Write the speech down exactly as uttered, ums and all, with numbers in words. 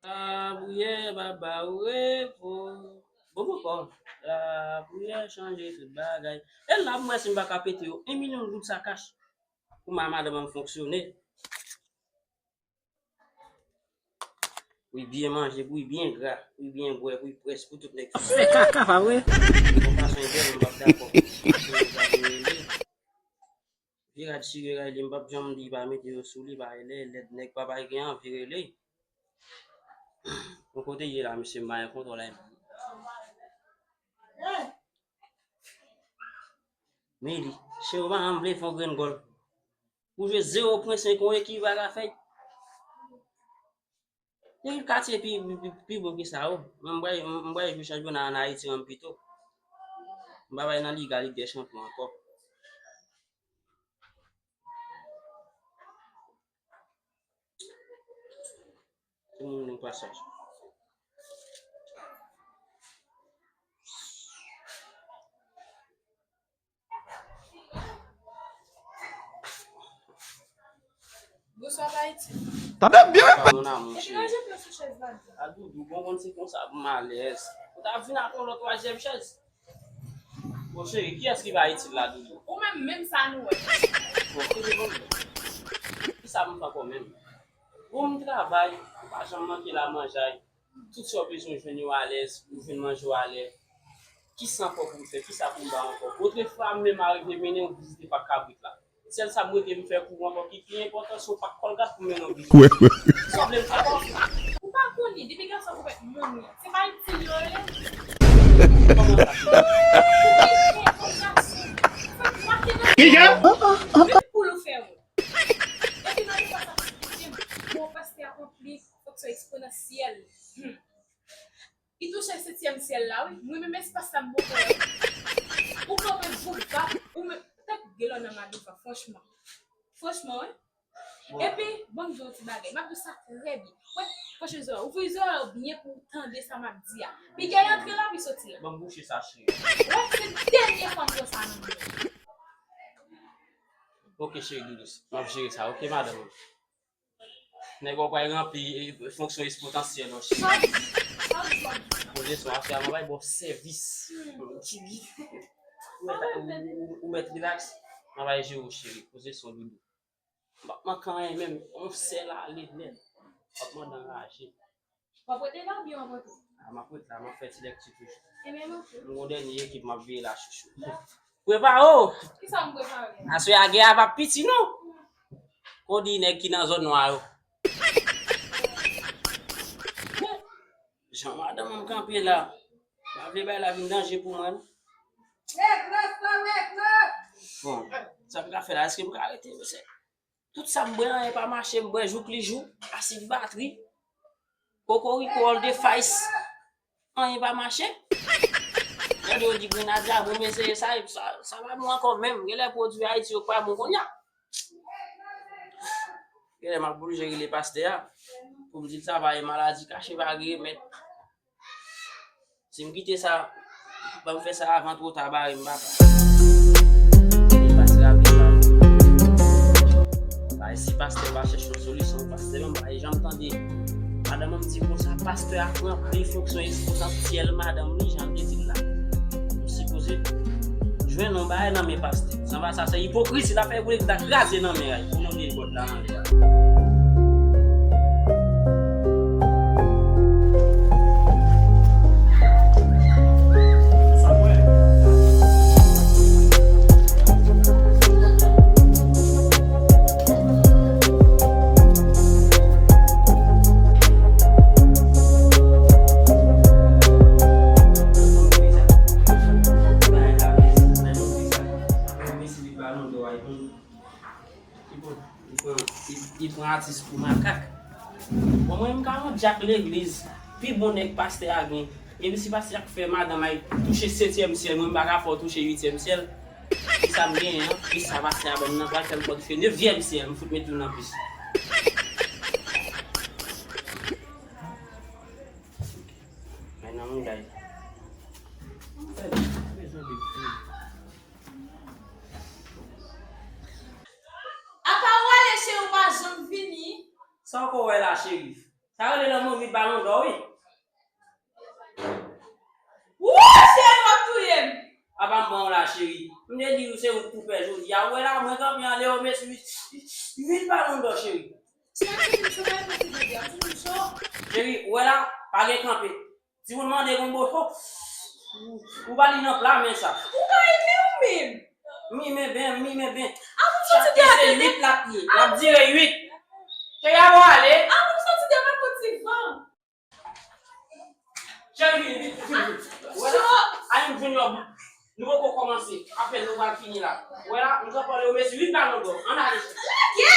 Lapriyè pa ba w repo. Bon, bon, bon. Lapriyè chanje tout bagay. E la, m wè si m pa ka pete yo. En milyon goud sa kach. Pou ma-, madanm an fonksyone. Pou l byen manje, pou l byen gra, pou l byen bwè, pou l près, pou tout nèg. Se kaka, pa vre? Bon, fason e bèl, m p ap dakò. Vye rad chire rele, m p ap janm di pa mete yo sou li, pa rele, lèd nèg pa bay gen anvi rele. Bon, kote ye la, mesye, m pa gen kontwòl la. Men li, cheri, ou pa janm vle fè yon grenn gòl. Ou jwe zewo pwen senk yon ekip a ka fèt. Gen katye pi, pi, pi, pi bon ke sa, o. Mwen, m pral, m pral jwe chanpyona ann Ayiti an pito. M pa pral nan Liga, Lig dè Chanpyon ankò. Tout moun nan pasaj. Bonswa, Ayiti. Tande byen. Apa, mon amour, epi cheri. Ranje pye sou chèz la. A Doudou, bon, konn se konsa pou m alèz. Ou ta vin ak yon lòt twazyèm chèz. Bon, cheri, kiyès ki pa itil la, Doudou? Ou menm, menm sa nou wè. Bon, kote bon. Kisa m fè ankò menm? Bon, m travay, m pa janm manke la manjay. Tout sa w bezwen jwenn yo alèz, ou jwenn manje w alè. Kisa ankò pou m fè? Kisa pou m ba ankò? Otrefwa, m menm arive mennen yon vizite pak kabrit la. Sèl sa m rete m fè pou ou ankò ki pi enpòtan, se yon pak kòlgat pou m mennen yon vizite. Sa w vle m fè ankò? Ou pa konnen, depi gason pou fè moun, se pa itil yo rele. Kòman sa? Depi pou l ou fè ou. Epi nan legliz sa, sa pa kite m. Bon, pastè a ranpli fonksyon eksponansyèl. Hmm. Li touche setyèm syèl la, wi. Mwen menm espas sa m poko wè. Ou kanpe bout ba, ou menm, tèt gelò nan Madouva, franchman. Franchman, wi. Bon. Epi, bon, m di w ti bagay. M ap di w sa trè byen. Wè, pwochen zòrèy. Ouvri zòrèy ou byen pou w tande sa m ap di a. Pi gen antre la, pi soti la. Bon, m bouche sa, cheri. Wè, se dènye fwa m pran sa nan men w. Ok, cheri doudous. M ap jere sa, ok, madanm? Nèg w ap pral ranpli, e, fonksyon eksponansyèl, non, cheri. Poze son, aswè a, m ap bay bon sèvis. Hmm. Ou mèt, ou, ou, ou mèt rilaks. M ap bay jere w, cheri. Poze son, doudou. M p ap manke anyen menm. Yon sèl ale nèt. M ap mande anraje. W ap rete la oubyen w ap rantre? A, m ap rete la, m ap fè ti lèkti toujou. Ebyen, m ap. M gon dènye ekip m ap veye la, chouchou. Prepare w! Kisa m prepare? Aswè a gè a p ap piti, non. Kon di nèg ki nan zòn nwa yo. Jan madanm mwen kanpe la, m pa vle bagay la vin danje pou mwen. Bon, sa m ka fè la, èske m ka rete, mesye? Tout sa m bwè, anyen pa mache, m bwè jouk li jou, asid batri, kokoriko, all the fice, anyen pa mache. Gade yo di grenadya bon, m eseye sa, sa, sa pa bon ankò menm. Genlè pwodui Ayiti yo pa bon kounye a. Genlè m ap oblije rele pastè a pou m di l sa pa yon maladi kache, pa gen remèd. Si m kite sa, ban m fè sa avan twò ta, bare m, papa. Li pase rapid la. Bay si pastè pa chèche yon solisyon, pastè menm pa janm tande. Madanm an m di konsa, pastè a pran pli fonksyon eksponansyèl madanm li, jan l te di l la. Nou sipoze jwenn yon bagay nan men pastè. Sanba sa se ipokrisi l ap fè, pou l ta kraze nan men a, pou nou gen vòt la anlè a. Li pran, li pran, li, li pran atis pou makak. Bon, mwen, m ka yon dyak legliz, pi bon nèg pastè a gen. Epi si pastè a k fè madanm ay touche setyèm syèl, mwen, m pa ka fè w touche uityèm syèl. Kisa m genyen an? Kisa pastè a ban m nan pral fè m fè w touche nevyèm syèl, m fout mete w nan pis. Men nan mouda. Apa w ale, cheri, ou pa janm vini? Sa w ko wè la, cheri? Sa rele lanmou. Ou vin Balon dò, wi. Wouy, cheri, w ap touye m. Apa m pran w la, cheri. M te di w se ou k pou pè jodi a. Ou wè la, mwen kanpe an Leo Messi uit, uit Balon dò, cheri. Cheri, ou wè la, pa gen kanpe. Si moun mande konbo, ou ba li nan pla men sa. Ou ka ede w menm. M renmen byen, m renmen byen. Amoun soti de a tete. Uit l ap ye. L ap dire uit. Cheri, a w ale. Amoun soti de a pa konti van. Cheri, vini, vini, vini, vini. Wè la, a yon junior bout. Nou poko kòmanse. Apèn nou pral fini la. Wè la, nou pral pale yo, mesye, uit Balon dò. Ann ale. Lage!